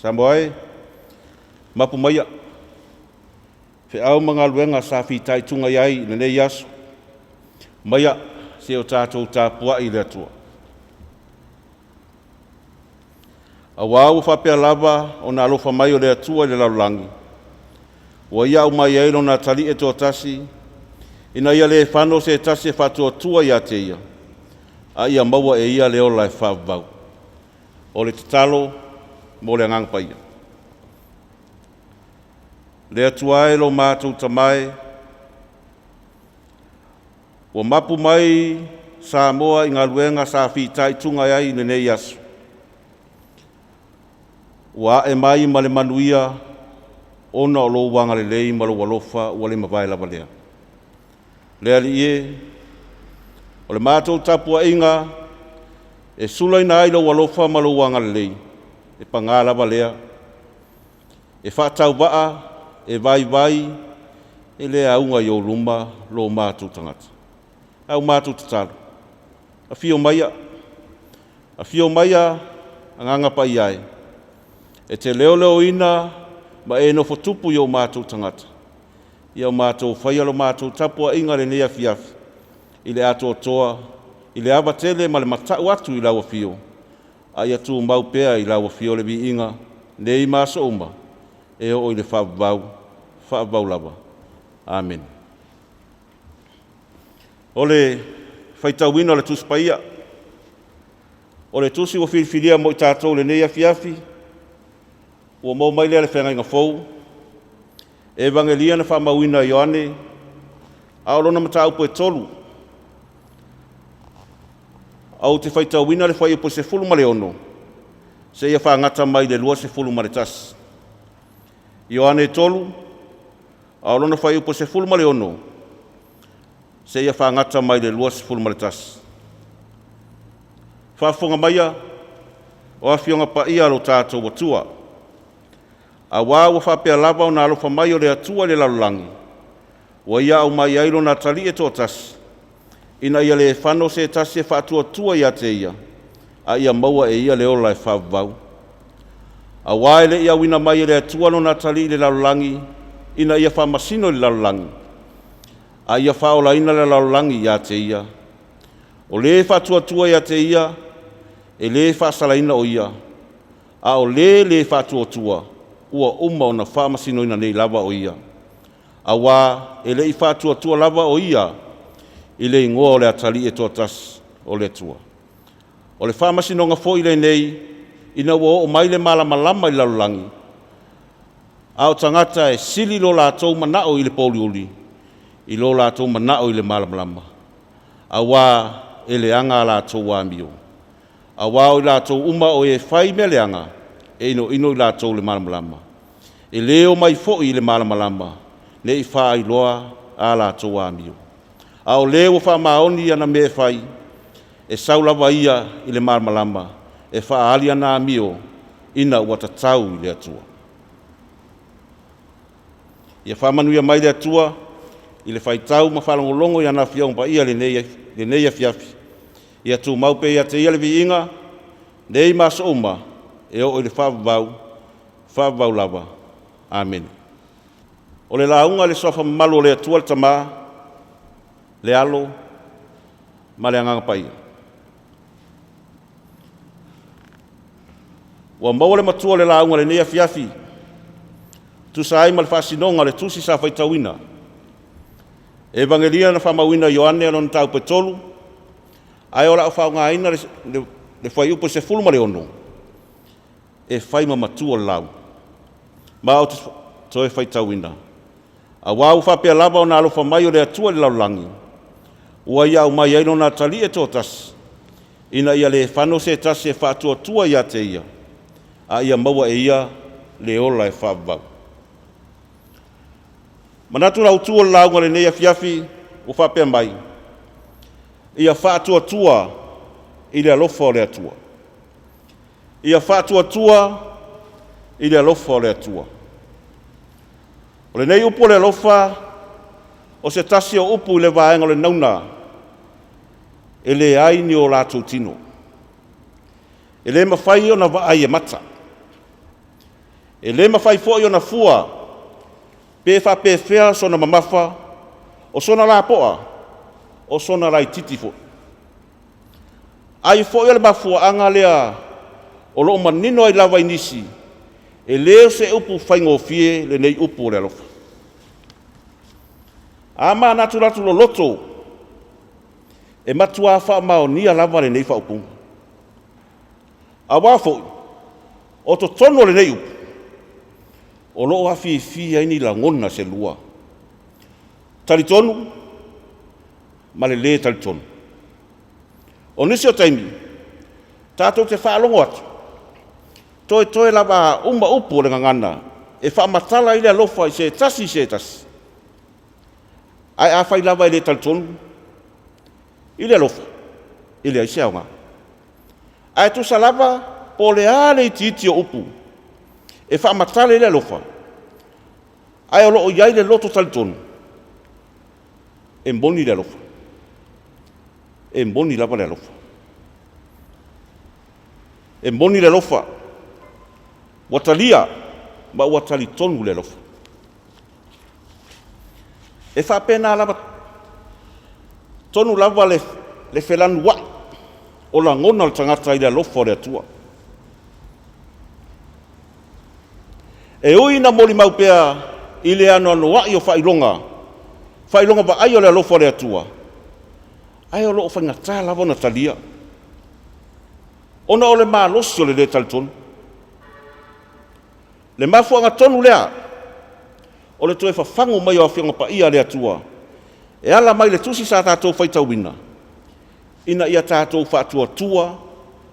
Samoa e, mapu maia, feau ma galuega sa fitaituga i ai i lenei aso, maia se o tatou tapuai i le Atua. Auā ua faapea lava ona alofa mai o le Atua i le lalolagi, ua Ia aumai ai Lona Atalii e toatasi, ina ia le fano se tasi e faatuatua ia te Ia, a ia maua e ia le ola e faavavau. O le tatalo mo le Agaga Paia. Le Atua e lo matou Tama e, ua mapu mai Samoa i galuega sa fitaituga ai i lenei aso, ua ae mai ma le manuia ona o lou agalelei ma lou alofa ua le mavae lava lea. Le Alii e, o le matou tapuaiga e sulaina ai lou alofa ma lou agalelei, e paga lava lea, e faatauvaa, e vaivai, e le auga i ou luma lo matou tagata. A o matou tatalo, afio maia, afio maia Agaga Paia e, e te leoleoina ma e nofo tupu i o matou tagata, ia matou faia la matou tapuaiga i lenei afiafi i le atoatoa, i le ava tele ma le matau atu i lau Afio, a ia tumau pea i lau Afio le viiga nei ma aso uma e oo i le faavavau, faavavau lava. Amene. O le faitauina o le Tusi Paia. O le tusi ua filifilia mo i tatou i lenei afiafi, ua maua mai lea i le Feagaiga Fou, Evagelia na faamauina e Ioane, a o lona mataupu e 3. Ou te faitauina le fuaiupu e 16 seia fagata mai le 21. Ioane 3, a o lona fuaiupu e 16 seia fagata mai le 21. Faafofoga maia o Afioga Paia a lo tatou Atua, aua ua faapea lava ona alofa mai o le Atua i le lalolagi, ua Ia aumai ai Lona Atalii e toatasi, ina ia le fano se tasi e faatuatua ia te Ia, a ia maua e ia le ola e faavavau. Aua e le i auina mai e le Atua Lona Atalii i le lalolagi ina ia faamasino i le lalolagi, a ia faaolaina le lalolagi ia te Ia. O le faatuatua ia te Ia, e le faasalaina o ia, a o le le faatuatua, ua uma ona faamasinoina nei lava o ia, aua e le i faatuatua lava o ia i le igoa o le Atalii e toatasi o le Atua. O le faamasinoga foi lenei, ina ua oo mai le malamalama i le lalolagi, a o tagata e sili lo latou manao i le pouliuli i lo latou manao i le malamalama, aua e leaga a latou amio. Aua o i latou uma o e fai mea leaga, e inoino i latou i le malamalama, e le omai foi i le malamalama, ne i faailoa a latou amio. A o le ua faamaoni ana mea e fai, e sau lava ia i le malamalama, e faaali ana amio ina ua tatau i le Atua. Ia faamanuia mai le Atua i le faitau ma faalogologo i ana Afioga Paia i lenei afiafi. Ia tumau pea ia te Ia le viiga, nei ma aso uma, e oo i le faavavau, faavavau lava. Amene. O le lauga i le Suafa mamalu o le Atua le Tama, le Alo ma le Agaga Paia. Ua maua le matua o le lauga i lenei afiafi, tusa ai ma le faasinoga o le tusi sa faitauina. Evagelia na faamauina e Ioane lona mataupu e 3, ae o le a faaaogaina le fuaiupu e 16 e fai ma matua o le lauga. Ma ou te toe faitauina. Aua ua faapea lava ona alofa mai o le Atua i le lalolagi, ua Ia aumai ai Lona Atalii e toatasi, ina ia le fano se tasi e faatuatua ia te Ia, a ia maua e ia le ola e faavavau. Manatu autu o le lauga i lenei afiafi ua faapea mai, ia faatuatua i le alofa o le Atua. Ia faatuatua i le alofa o le Atua. O lenei upu o le alofa, o se tasi o upu i le vaega o le nauna e leai ni o latou tino. E le mafai ona vaai e mata. E le mafai foi ona fua pe faapefea sona mamafa, o sona lapoa, o sona laitiiti foi. Ai foi o le mafuaaga lea o lo o manino ai lava i nisi, e le o se upu faigofie lenei upu o le alofa. A manatunatu loloto, e matua faamaonia lava lenei faaupuga. Aua foi o totonu o lenei upu, o lo o afifi ai ni lagona se lua, talitonu ma le lē talitonu. O nisi o taimi, tatou te faalogo atu, toetoe lava a uma upu o le gagana e faamatala ai le alofa i se tasi i se tasi, ae afai lava e le talitonu i le alofa, e leai se aoga. Ae tusa lava po o le a le itiiti o upu e faamatala ai le alofa, ae o lo o i ai le loto talitonu, e moni le alofa. E moni lava le alofa. E moni le alofa, ua talia ma ua talitonu le alofa. E faapena lava tonu lava le felanuai o lagona o le tagata i le alofa o le Atua. E ui ina molimau pea i le anoanoai o faailoga, faailoga vaaia o le alofa o le Atua, ae o lo o faigata lava ona talia, ona o le malosi o le lē talitonu. Le mafuaaga tonu lea o le toe fafago mai o Afioga Paia a le Atua e ala mai i le tusi sa tatou faitauina, ina ia tatou faatuatua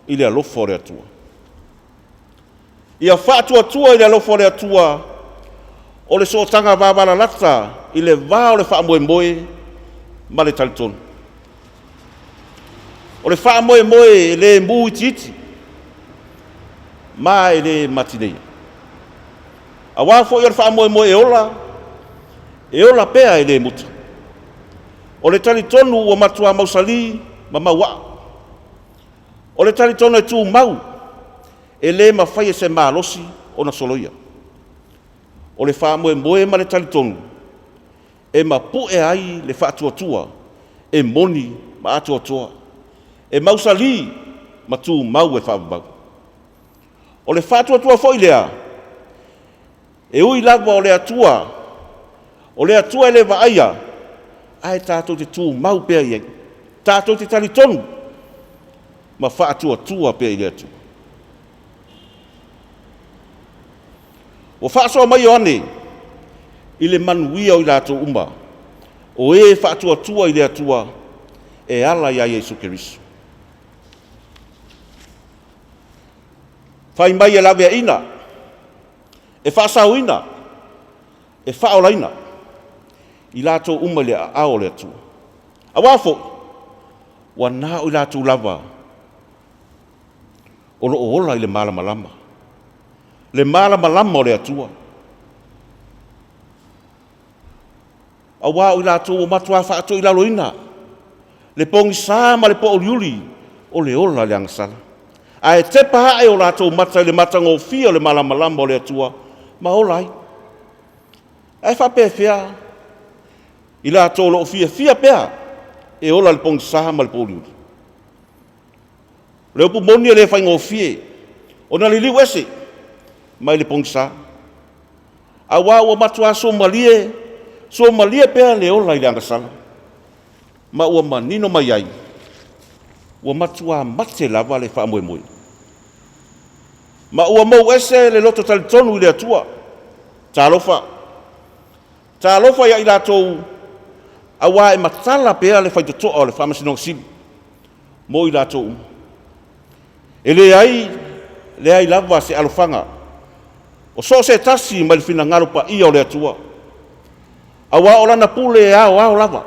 i le alofa o le Atua. Ia faatuatua i le alofa o le Atua, o le sootaga vavalalata i le va o le faamoemoe ma le talitonu. O le faamoemoe e le mu itiiti ma e le matineia. Aua foi o le faamoemoe e ola, e ola pea e le muta. O le talitonu ua matua mausali ma mauaa. O le talitonu e tumau, e le mafai e se malosi ona soloia. O le faamoemoe ma le talitonu e mapu'e ai le faatuatua e moni ma atoatoa, e mausali ma tumau e faavavau. O le faatuatua foi lea, e ui lava o le Atua, o le Atua e le vaaia, ae tatou te tumau pea i ai, tatou te talitonu ma faatuatua pea i le Atua. Ua faasoa mai Ioane i le manuia o i latou uma o e faatuatua i le Atua e ala ia Iesu Keriso. Fai mai e laveaina, e faasaoina, e faaolaina i latou uma i le aao o le Atua. Aua foi, ua na o i latou lava o lo o ola i le malamalama, le malamalama o le Atua. Aua o i latou ua matua faatoilaloina le pogisa ma le poouliuli o le ola i le agasala. Ae tepa ae o latou mata i le matagofie o le malamalama o le Atua ma ola ai. Ae faapefea i latou o lo o fiafia pea e ola i le pogisa ma le pouliuli? O le upu moni e le faigofie ona liliu ese mai le pogisa, aua ua matua suamalie, suamalie pea le ola i le agasala, ma ua manino mai ai, ua matua mate lava le faamoemoe, ma ua mou ese le loto talitonu i le Atua. Talofa! Talofa ia i latou, aua e matala pea le faitotoa o le Faamasinoga Sili mo i latou uma. E leai, leai lava se alofaga o so o se tasi mai le finagalo paia o le Atua, aua o Lana pule e aoao lava.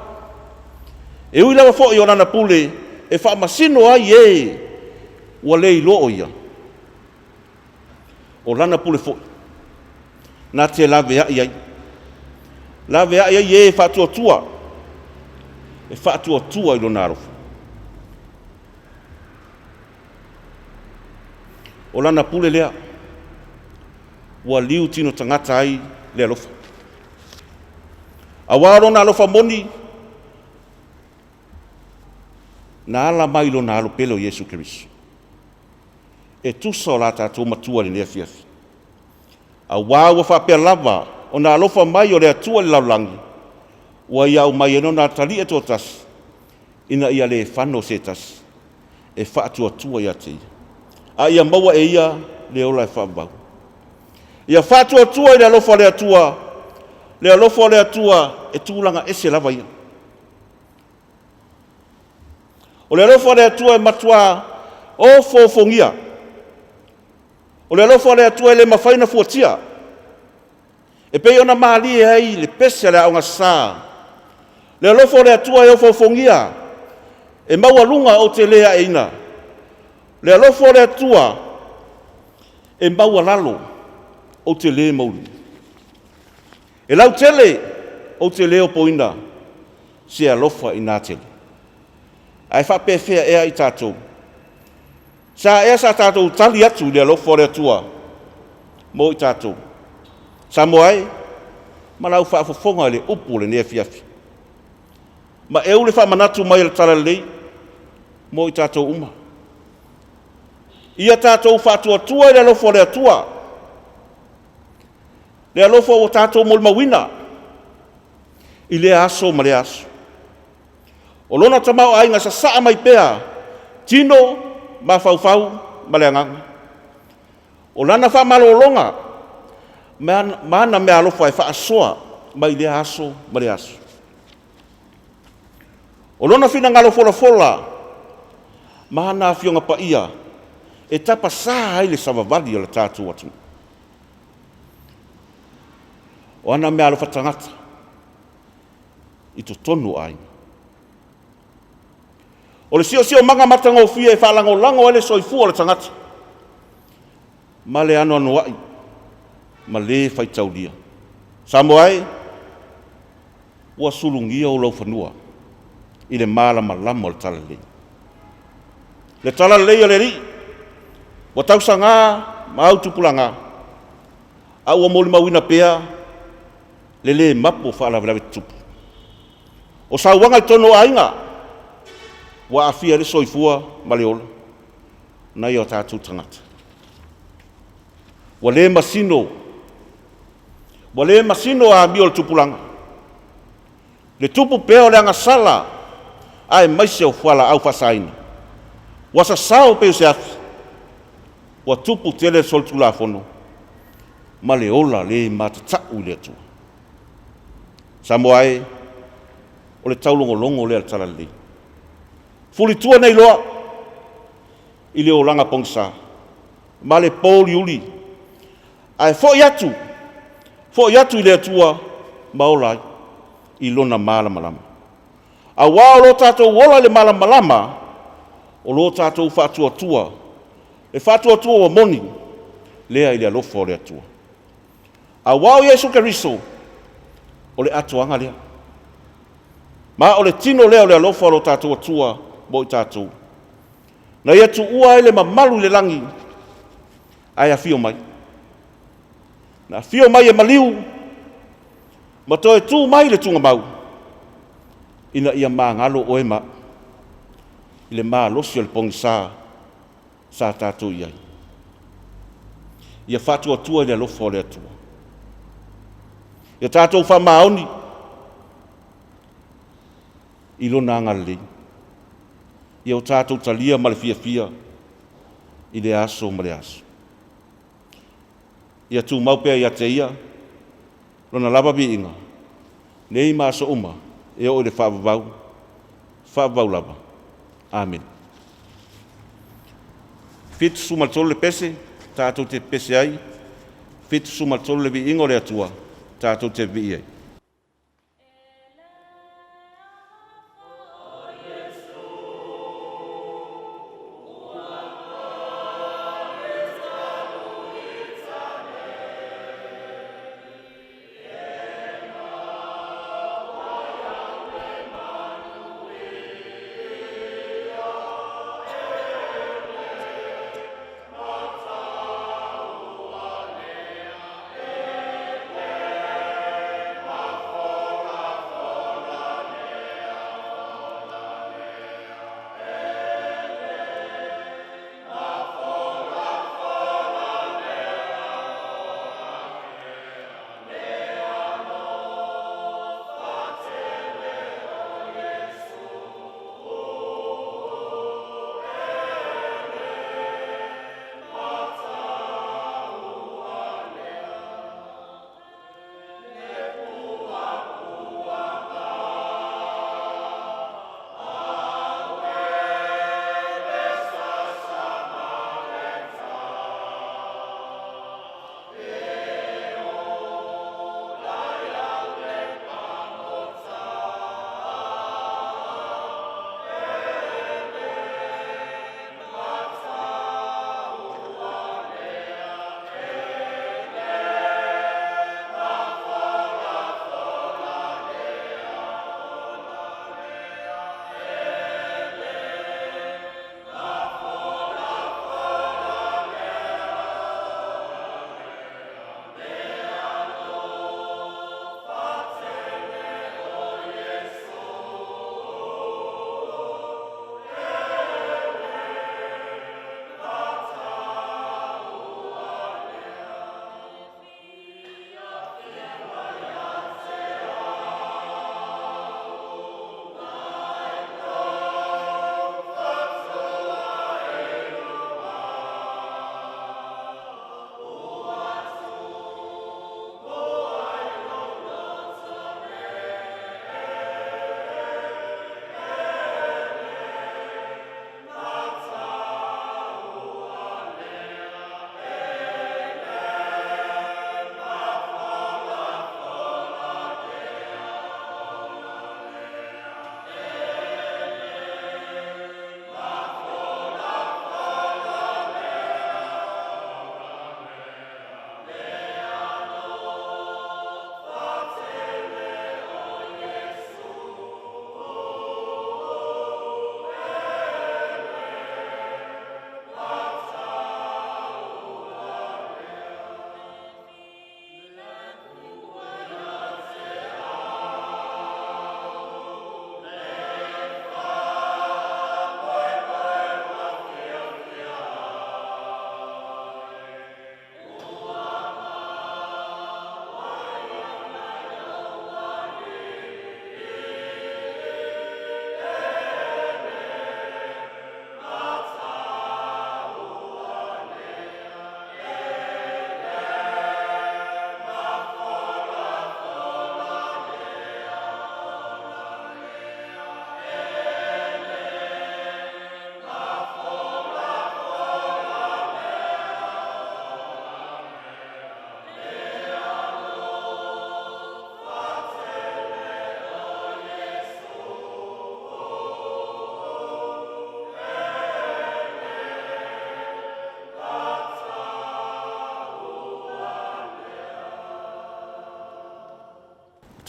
E ui lava foi o Lana pule e faamasino ai e ua le iloa o Ia, o Lana pule foi na te laveai ai, laveai ai e faatuatua, e faatuatua i Lona alofa. O Lana pule lea. Ua liu tino tagata ai le alofa. Auā o Lona alofa moni na ala mai Lona Alo pele o Iesu Keriso. E tusa o la tatou Matua i lenei afiafi. Auā ua faapea lava ona alofa mai o le Atua i le lalolagi, ua Ia aumai ai Lona Atalii e toatasi, ina ia le fano se tasi e faatuatua ia te Ia, a ia maua e ia le ola e faavavau. Ia faatuatua i le alofa o le Atua, le alofa o le Atua e tulaga ese lava ia. O le alofa o le Atua e matua ofoofogia. O le alofa o le Atua e le mafai ona fuatia, e pei ona malie ai le pese a le Aoga Sasa. Le alofa o le Atua e ofoofogia, e maualuga ou te le aeina. Le alofa o le Atua e maualalo, ou te le mauili. E lautele, ou te le opoina se alofa ina tele. Ae faapefea ea i tatou? Sa ea sa tatou tali atu i le alofa o le Atua mo i tatou? Samoa e, ma lau faafofoga i le upu o lenei afiafi. Ma eu le faamanatu mai o le Talalelei mo i tatou uma. Ia tatou faatuatua i le alofa o le Atua, le alofa ua tatou molimauina i lea aso ma lea aso. O lona tamaoaiga sasaa mai pea tino, mafaufau ma le agaga. O lana faamalologa ma ana meaalofa e faasoa mai lea aso ma lea aso. O lona finagalo folafola ma ana Afioga Paia e tapasa ai le savavali a le tatou atunuu. O ana meaalofa tagata i totonu o aiga. O le siosiomaga matagofie e faalagolago ai le soifua o le tagata ma le anoanoai ma le faitaulia. Samoa e, ua sulugia ou laufanua i le malamalama o le Talalelei. Le Talalelei a le Alii, ua tausaga ma autupulaga, a ua molimauina pea le lē mapu o faalavelave tutupu. O sauaga i totonu o aiga, ua aafia ai le soifua ma le ola o nai o tatou tagata. Ua le masino, ua le masino amio a le tupulaga, le tupu pea o le agasala aemaise o fualaau faasaina. Ua sasao pei o se afi, ua tupu tele le solitulafono ma le ola le matatau i le Atua. Samoa e, o le taulogologo lea a le Talalelei. Fulitua nei loa i le olaga pogisa ma le pouliuli, ae foi atu, foi atu i le Atua ma ola ai i Lona malamalama. Aua o lo tatou ola i le malamalama, o lo tatou faatuatua, le faatuatua ua moni lea i le alofa o le Atua. Aua o Iesu Keriso, o le atoaga lea. Ma o le tino lea o le alofa o lo tatou Atua mo i tatou. Na ia tuua ai le mamalu i le lagi, ae afio mai. Na afio mai e maliu ma toe tu mai i le tugamau, ina ia magalo oe ma au i le malosi o le pogisa sa tatou i ai. Ia faatuatua i le alofa o le Atua. Ia tatou faamaoni i Lona agalelei. Ia o tatou talia ma le fiafia i lea aso ma lea aso. Ia tumau pea ia te Ia Lona lava viiga, nei ma aso uma, e oo i le faavavau, faavavau lava. Amene. 73 le pese tatou te pepese ai, 73 le viiga o le Atua tatou te vivii ai.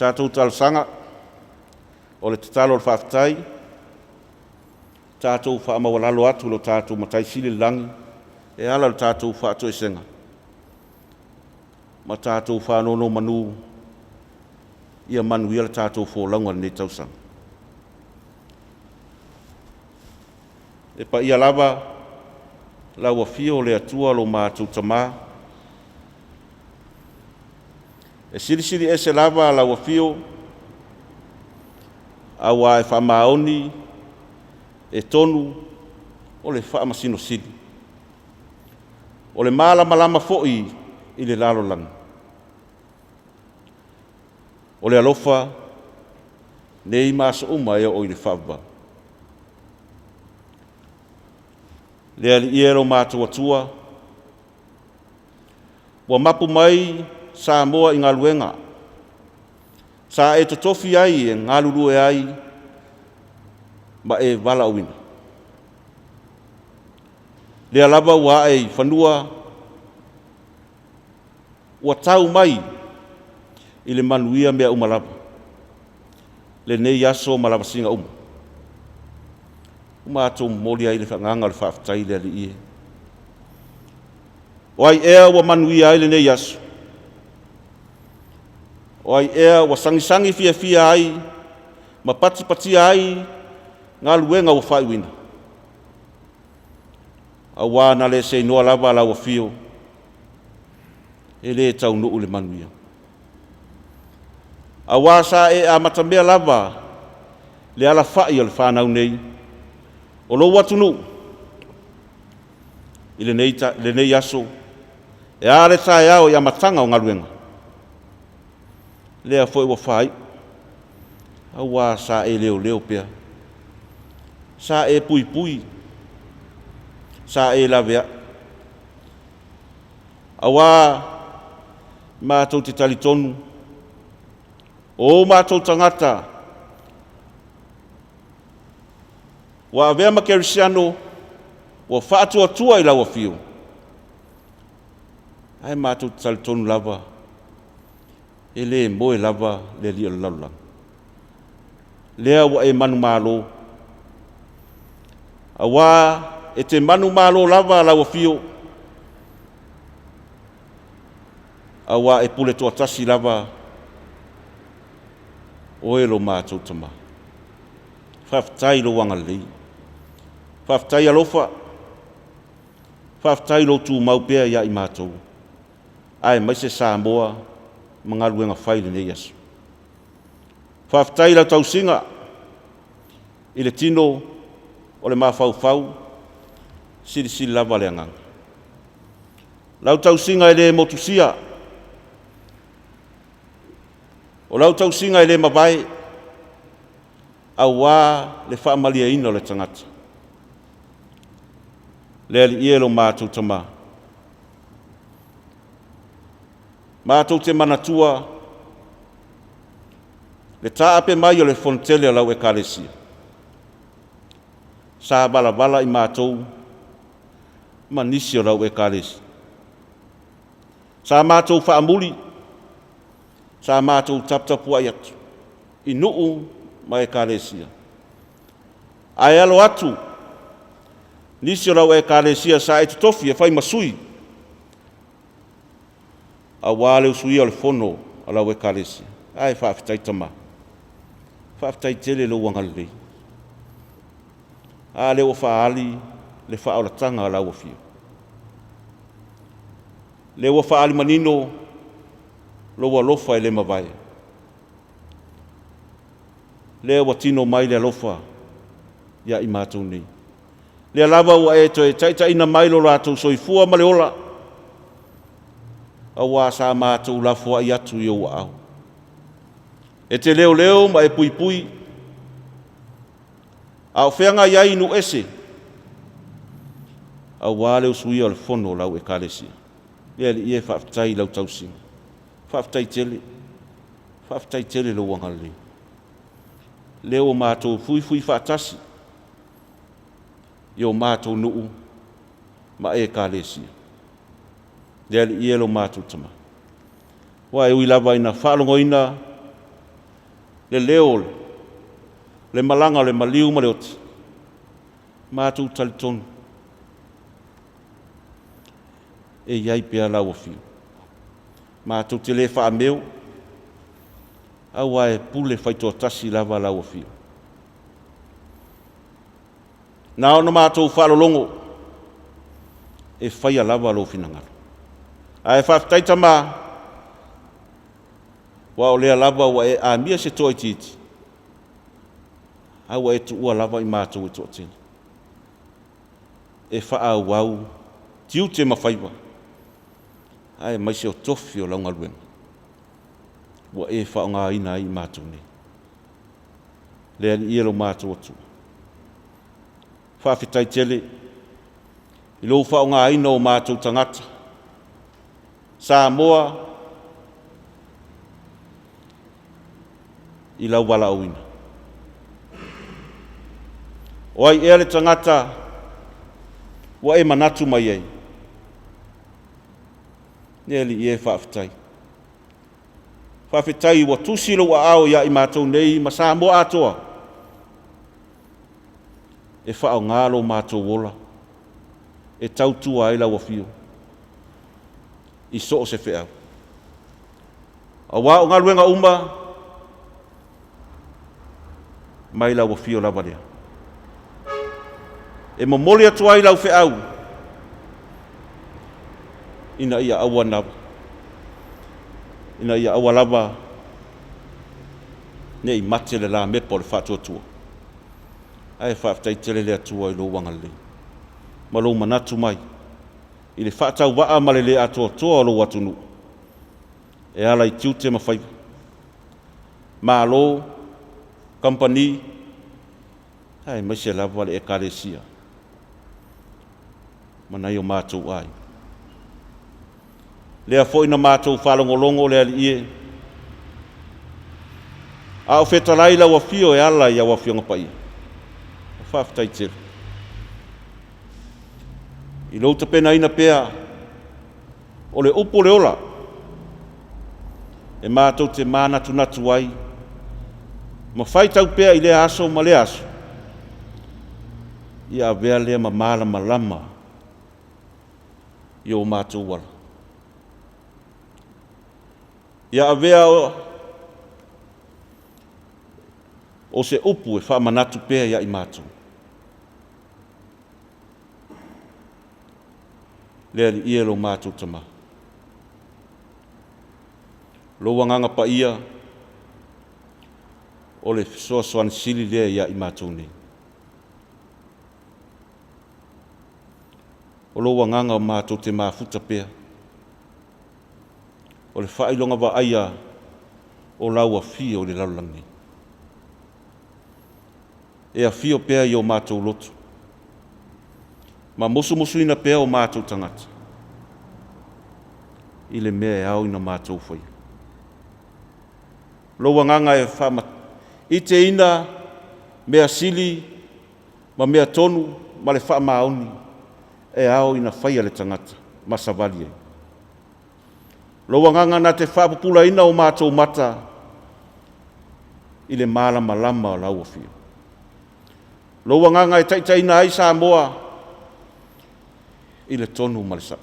Tatou talosaga, o le tatalo o le faafetai, tatou faamaualalo atu i lo tatou Matai Sili i le lagi e ala i le tatou faatoesega ma tatou faanonomanu ia manuia le tatou folauga i lenei tausaga. Le paia lava, lau afio le Atua lo matou Tama, e silisili ese lava lau afio aua e faamaoni, e tonu, o le Faamasino Sili, o le malamalama foi i le lalolagi. O le alofa nei ma aso uma e oo i le faavavau. Le Alii e lo matou Atua, ua mapu mai Samoa i galuega, sa e totofi ai e galulue ai ma e valaauina. Lea lava ua ae i fanua, ua tau mai i le manuia mea uma lava, lenei aso ma lavasiga uma. Ua matou momoli ai le agaga o le faafetai le Alii e. O ai ea ua manuia ai lenei aso? O ai ea ua sagisagi fiafia ai ma patipatia ai galuega ua faaiuina? Aua na le seinoa lava lau afio, e le taunuu le manuia. Aua sa e amatamea lava le alafai o le fanau nei, o lou atunuu i lenei aso, e a le taeao i amataga o galuega? Lea foi ua faaiu, aua sa e leoleo pea, sa e puipui, sa e laveai. Aua matou te talitonu, o o matou tagata ua avea ma kerisiano, ua faatuatua i lau afio, ae matou te talitonu lava, e le moe lava le alii o le lalolagi. Lea ua e manumalo, aua e te manumalo lava lau afio, aua e pule toatasi lava oe lo matou Tama. Faafetai i lou agalelei, faafetai alofa, faafetai lou tumau pea ia i matou, aemaise Samoa ma galuega fai i lenei aso. Faafetai i lau tausiga i le tino o le mafaufau, silisili lava le agaga. Lau tausiga e le motusia, o lau tausiga e le mavae, aua le faamalieina o le tagata. Le Alii e lo matou Tama, matou te manatua le taape mai o le Fonotele a lau Ekalesia, sa valavala i matou ma nisi o lau Ekalesia. Sa matou faamuli, sa matou taputapuai atu i nuu ma Ekalesia, ae alo atu nisi o lau Ekalesia sa e totofi e fai ma sui aua le usuia o le fono a lau Ekalesia. Ae faafetai Tama, faafetai tele i lou agalelei. A lea ua faaali le faaolataga a lau Afio. Lea ua faaali manino lou alofa e le mavae. Lea ua tino mai le alofa ia i matou nei. Lea lava ua e toe taitaiina mai lo latou soifua ma le ola, aua sa matou lafoai atu i ou aao. E te leoleo ma e puipui, a o feagai ai i nuu ese, aua le usuia o le fono a lau Ekalesia. Le Alii e, faafetai i lau tausiga, faafetai tele, faafetai tele i lou agalelei. Lea ua matou fuifui faatasi i o matou nuu ma Ekalesia. Le Alii e lo matou Tama, aua e ui lava ina faalogoina le leo o le malaga o le maliu ma le oti, matou talitonu e i ai pea lau afio. Matou te le faameo, aua e pule faitoatasi lava lau afio. Na ona matou faalologo e faia lava lou finagalo. Ae faafetai Tama, aua o lea lava ua e amia se toaitiiti, ae ua e tuua lava i matou e toatele e faaauau tiute ma faiva, aemaise o tofi o lau galuega ua e faaaogaina ai i matou nei. Le Alii e lo matou Atua, faafetai tele i lou faaaogaina o matou tagata, Samoa i lau valaauina. O ai ea le tagata ua e manatu mai ai? Le Alii e, faafetai. Faafetai ua tusi lou aao ia i matou nei ma Samoa atoa e faaaoga lo matou ola e tautua ai lau afio i so o se feau. Aua o galuega uma mai lau afio lava lea. E momoli atu ai lau feau ina ia aua ina ia aua lava ne i mate le lamepa o le faatuatua. Ae faafetai tele le Atua i lou agalelei ma lou manatu mai i le faatauvaa ma le le atoatoa o lou atunuu e ala i tiute ma faiva. Malo, kamupani, aemaise lava le Ekalesia ma nai o matou aiga. Lea foi na matou faalogologo le Alii e, a o fetalai lau afio e ala i au Afioga Paia. Faafetai tele i lou tapenaina pea o le upu o le ola e matou te manatunatu ai ma faitau pea i lea aso ma lea aso, ia avea lea ma malamalama i o matou ala. Ia avea o se upu e faamanatu pea ia i matou. Le Alii e lo matou Tama, lou Agaga Paia o le fesoasoani sili lea ia i matou nei. O lou Agaga matou te mafuta pea, o le faailoga vaaia o lau afio i le lalolagi nei. E afio pea i o matou loto, ma musumusuina pea o matou tagata i le mea e ao ina matou faia. Lou Agaga e faamaiteina mea sili ma mea tonu ma le faamaoni e ao ina faia le tagata ma savali ai. Lou Agaga na te faapupulaina o matou mata i le malamalama o lau afio. Lou Agaga e taitaiina ai Samoa i le tonu ma le sao.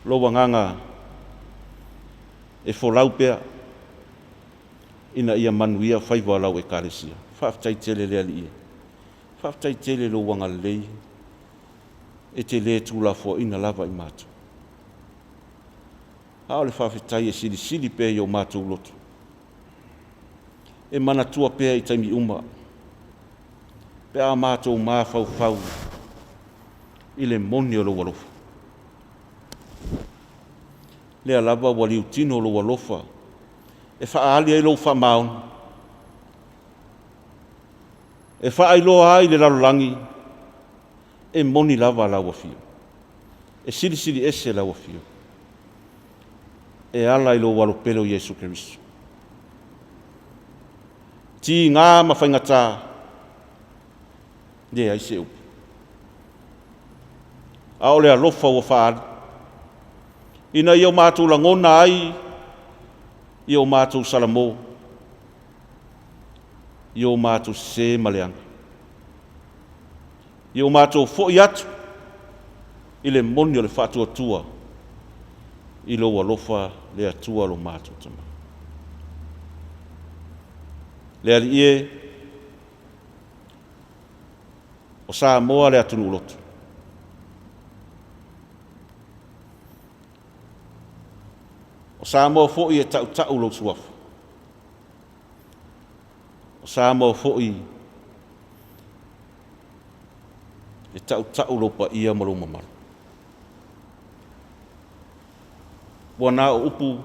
Lou Agaga e folau pea ina ia manuia faiva o lau Ekalesia. Faafetai tele le Alii e. Faafetai tele lou agalelei e te le tuulafoaiina lava i matou. A o le faafetai e silisili pea i o matou loto, e manatua pea i taimi uma, pe a matou mafaufau i le moni o lou alofa. Lea lava ua liutino lou alofa e faaali ai lou faamaoni, e faailoa ai i le lalolagi e moni lava lau afio, e silisili ese lau afio, e ala i lou alo pele o Iesu Keriso. Tiga ma faigata, leai se upu, a o le alofa ua faaali, ina ia o matou lagona ai i o matou salamo. I o matou sesē ma leaga. Ia o matou foi atu i le moni o le faatuatua i lou alofa le Atua lo matou Tama. Le Alii e, o Samoa le atunuu lotu. O Samoa foi e tautau lou suafa. O Samoa foi e tautau lou paia ma lou mamalu. Ua na o upu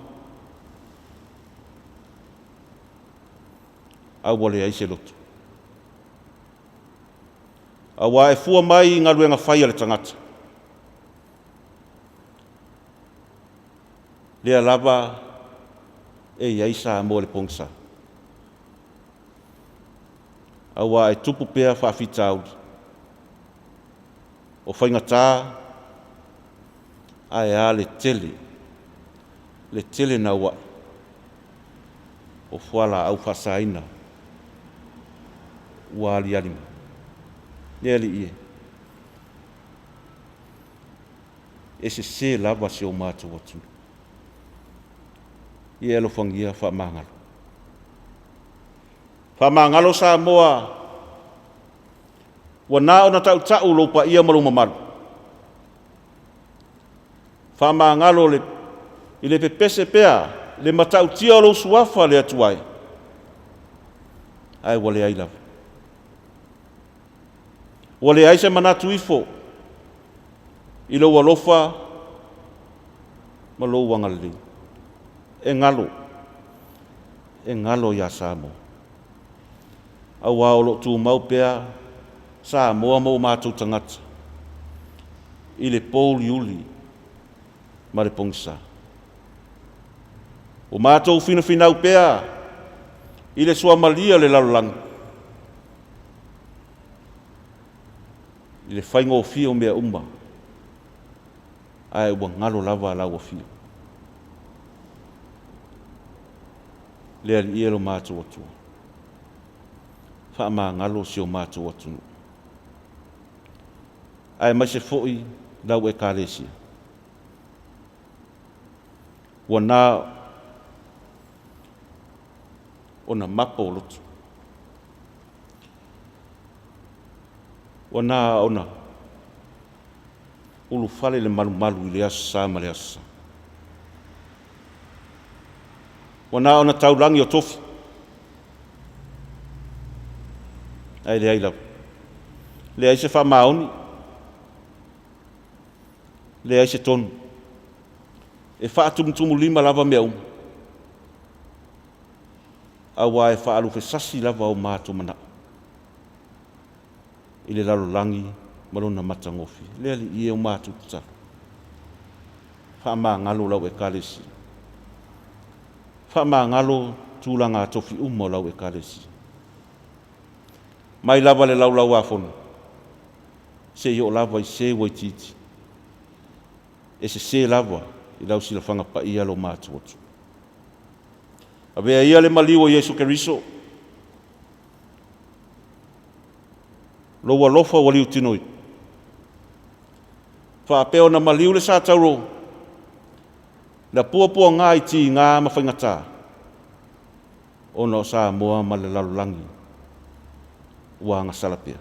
a ua leai se loto. Aua e fua mai i galuega fai a le tagata, lea lava e i ai Samoa i le pogisa. Aua e tupu pea faafitauli, o faigata ae a le tele, le tele nauai o fualaau faasaina ua aliali mai. Le Alii e, e sese lava si o matou atunuu. Ia e alofagia faamagalo. Faamagalo Samoa ua na ona tautau lou paia ma lou mamalu. Faamagalo i le pepese pea i le matautia o lou Suafa le Atua e, ae ua leai lava. Ua leai se manatu ifo i lou alofa ma lou agalelei. E galo, e galo ia Samoa. Aua o lo o tumau pea Samoa ma o matou tagata i le pouliuli ma le pogisa. Ua matou finafinau pea i le suamalie o le lalolagi, i le faigofie o mea uma, ae ua galo lava lau Afio. Le Alii e lo matou Atua, faamagalo si o matou atunuu, aemaise foi lau Ekalesia. Ua na ona mapo o loto, ua na ona ulufale le malumalu i le Aso Sa ma le Aso Sa. Ua na ona taulagi o tofi, ae leai lava. Leai se faamaoni, leai se tonu. E faatumutumulima lava mea uma, aua e faalufesasi lava o matou manao i le lalolagi ma lona matagofie. Le Alii e, o matou tatalo, faamagalo lau Ekalesia, faamagalo tulaga tofi uma o lau Ekalesia, mai lava le Laulau-a-Fono seia oo lava i se ua itiiti, e sese lava i lau silafaga paia lo matou Atua. Avea ia le maliu o Iesu Keriso, lou alofa ua liutinoina, faapea ona maliu le satauro na puapuaga i tiga ma faigata, ona o Samoa ma le lalolagi ua agasala pea.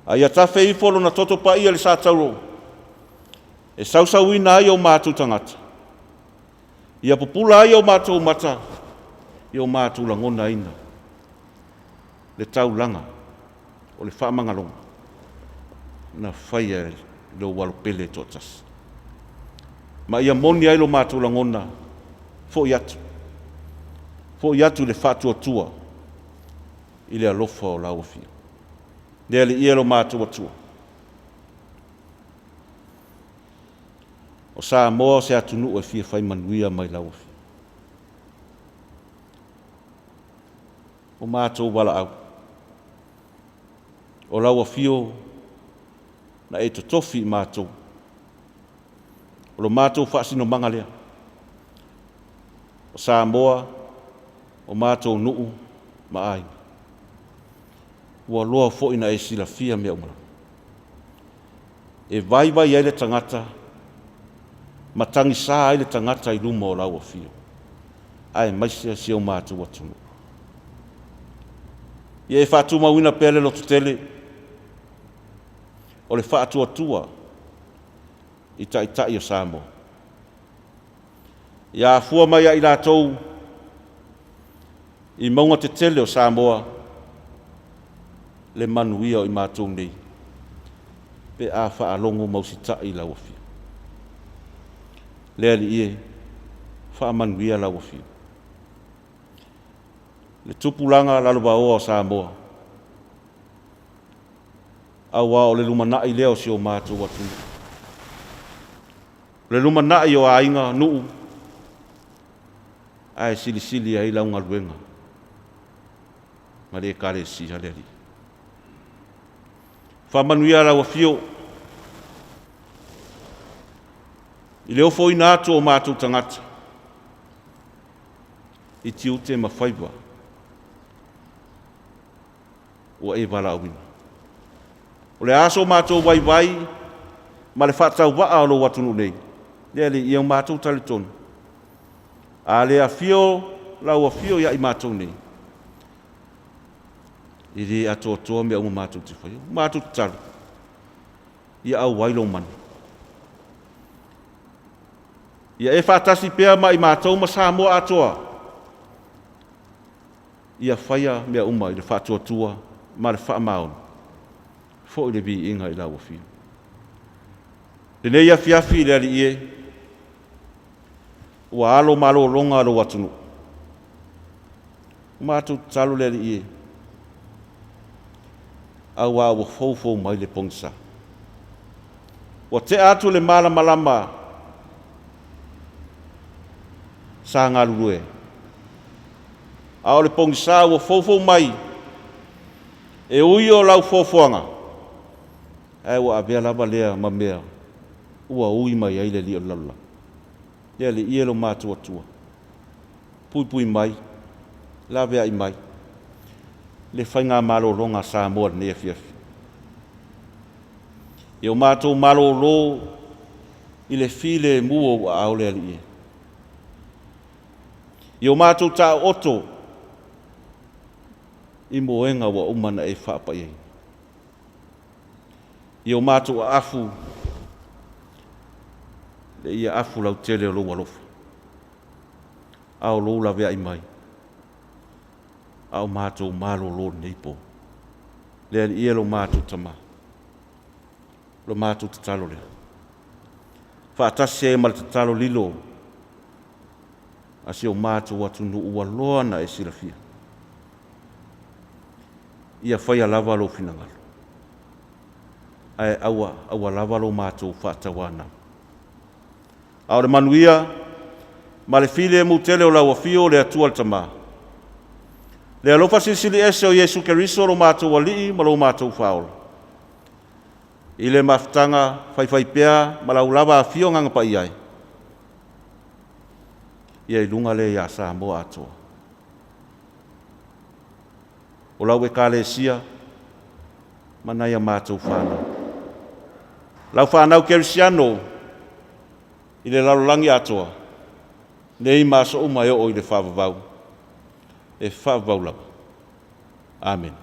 A ia tafe ifo lona toto paia i le satauro e sausauina ai o matou tagata, ia pupula ai o matou mata, ia o matou lagonaina le taulaga o le faamagaloga na faia e lou Alo pele e toatasi. Ma ia moni ai lo matou lagona, foi atu, foi atu i le faatuatua i le alofa o lau Afio. Le Alii e lo matou Atua, o Samoa o se atunuu e fia fai manuia mai lau Afio. O matou valaau, o lau Afio na e totofi i matou, o lo matou faasinomaga lea, o Samoa, o matou nuu ma aiga. Ua loa foi na e silafia mea uma lava. E vaivai ai le tagata ma tagisa ai le tagata i luma o lau afio, aemaise si o matou atunuu. Ia e faatumauina pea le lototele o le faatuatua i Taitai o Samoa. Ia afua mai ia i latou i mauga tetele o Samoa le manuia o i matou nei pe a faalogo ma usitai i lau Afio. Le Alii e, faamanuia lau Afio. Le tupulaga lalovaoa o Samoa, aua o le lumanai lea o si o matou atunuu. O le lumanai o aiga, nuu, ae silisili ai lau galuega ma le Ekalesia le Alii. Faamanuia lau Afio i le ofoina atu o matou tagata i tiute ma faiva ua e valaauina. O le a so matou vaivai ma le faatauvaa o lou atunuu nei, le Alii, ia matou talitonu, a le afio lau Afio ia i matou nei, e le atoatoa mea uma matou te faia. Ua matou tatalo, ia auai lou mana. Ia e faatasi pea ma i matou ma Samoa atoa, ia faia mea uma i le faatuatua ma le faamaoni, foi le viiga i lau Afio. Lenei afiafi le Alii e, ua alo malologa lou atunuu. Ua matou tatalo le Alii e, aua ua foufou mai le pogisa. Ua tea atu le malamalama sa galulue ai, a o le pogisa ua foufou mai, e ui o lau foafoaga, ae ua avea lava lea ma mea ua ui mai ai le alii o le lalolagi. Le Alii e lo matou Atua, puipui mai, laveai mai le faigamalologa a Samoa i lenei afiafi. Ia o matou malolo i le filemu o ou aao le Alii e. Ia o matou taooto i moega ua uma ona e faapaiaina. Ia o matou aafu le ia afu lautele o lou alofa, a o lou laveai mai, a o matou malolo i lenei po. Le Alii e lo matou Tama, lo matou tatalo lea. Faatasi ai ma le tatalo lilo a si o matou atunuu ua loa ona e silafia. Ia faia lava lou finagalo, ae aua, aua lava lo matou faatauanau. A o le manuia ma le filemu tele o lau Afio le Atua le Tama, le alofa silisili ese o Iesu Keriso lo matou Alii ma lo matou Faaola, i le mafutaga faifaipea ma lau lava Afio Agaga Paia e, ia i luga lea ia Samoa atoa. O lau Ekalesia ma nai a matou fanau. Lau fanau kerisiano i le lalolagi atoa, nei ma aso uma e oo i le faavavau, e faavavau lava. Amene.